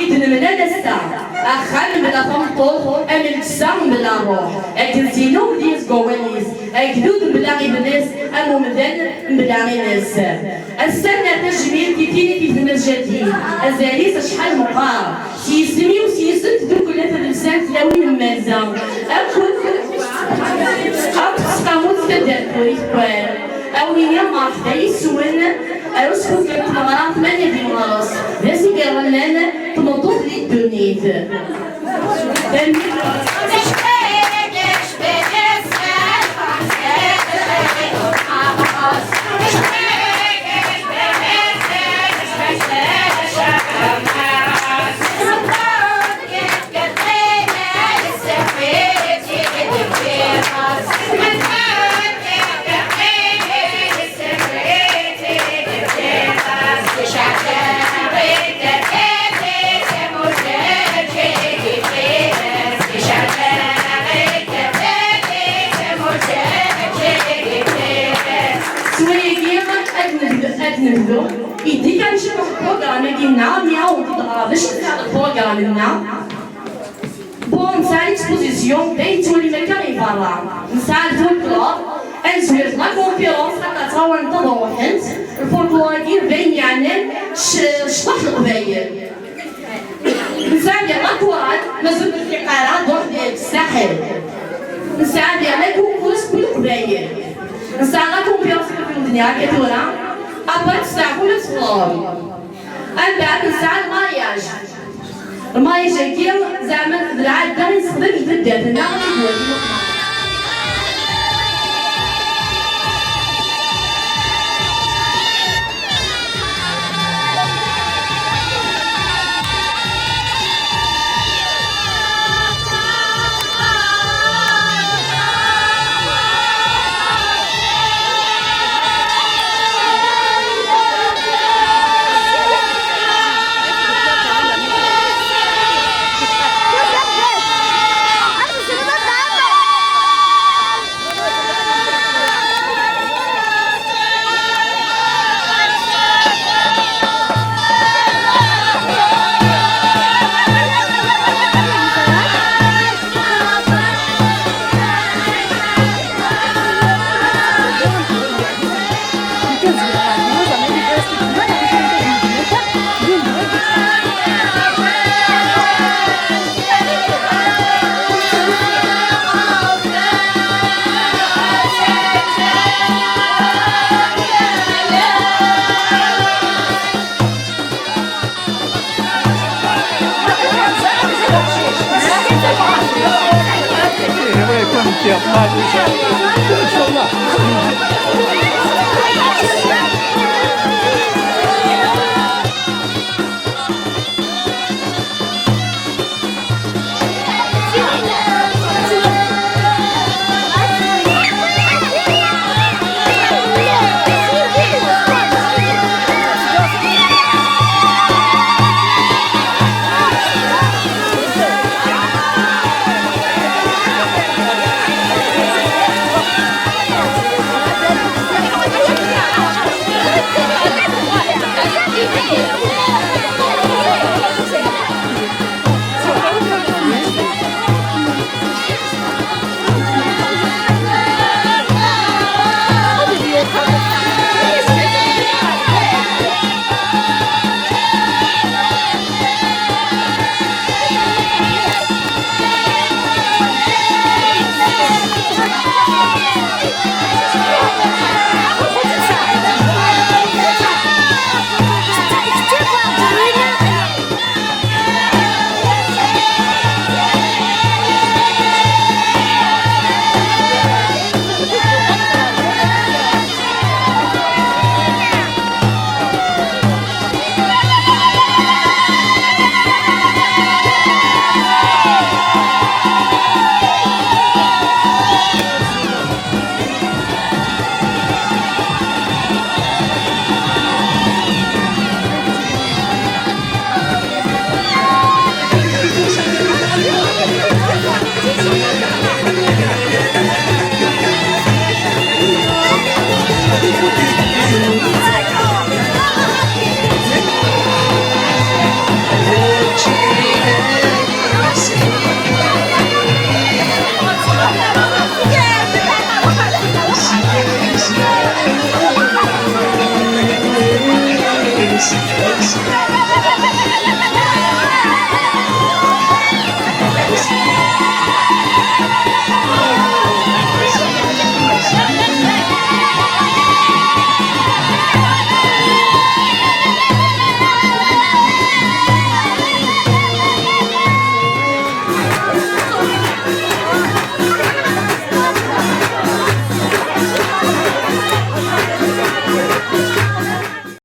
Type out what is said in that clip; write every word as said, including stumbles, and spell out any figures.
Nemlal ass-a, axxam mebla tameṭṭut, am lǧessa mebla ṛṛuḥ. Akken s-yenna umedyaz deg wawal-is, agdud mebla iblis, am umdan mebla ines. Ass-a, nerra tajmilt i tin i t-itmajjadin, azal-is acḥal meqqar. S yisem-iw, s yisem tdukkel n tadelsant tlawin n Malza, akked akked tseqqamut taddart Uritkwal. A win-a, mṛeḥba yes-wen, ar usfuǧǧeɣ n tmeɣra tmanya di Mɣares, d ass i iɣellan tmeṭṭut di ddunit. Tanemmirt. S wayagi, ad nebdu, ad nebdu. Yeddi kan ciṭuḥ n programme-agi-nneɣ, mi awen-d-ɣreɣ d acu i d programme-nneɣ. Bon, nesɛa l'exposition, d ayen tettwalim akka i berra. Nesɛa lfolklor, ad nezwir d la conférence, xaṭer ttɣawanent ad ruḥent. Lfolklor-agi d ayen yeɛnan c-, ccḍeḥ n Leqbayel. Nesɛa diɣ la chorale, mazal ur teffiq ara, ad ruḥ deg ssaḥel. Nesɛa diɣ la course n Leqbayel. Nesɛa la conférence n Leqbayel akka tura, après testeɛfum ad teffɣem. Mbeɛd nesɛa le mariage. Le mariage-agi, zeɛma d lɛadda i nessexdam deg taddart-nneɣ, ad t-id-wali Luqman.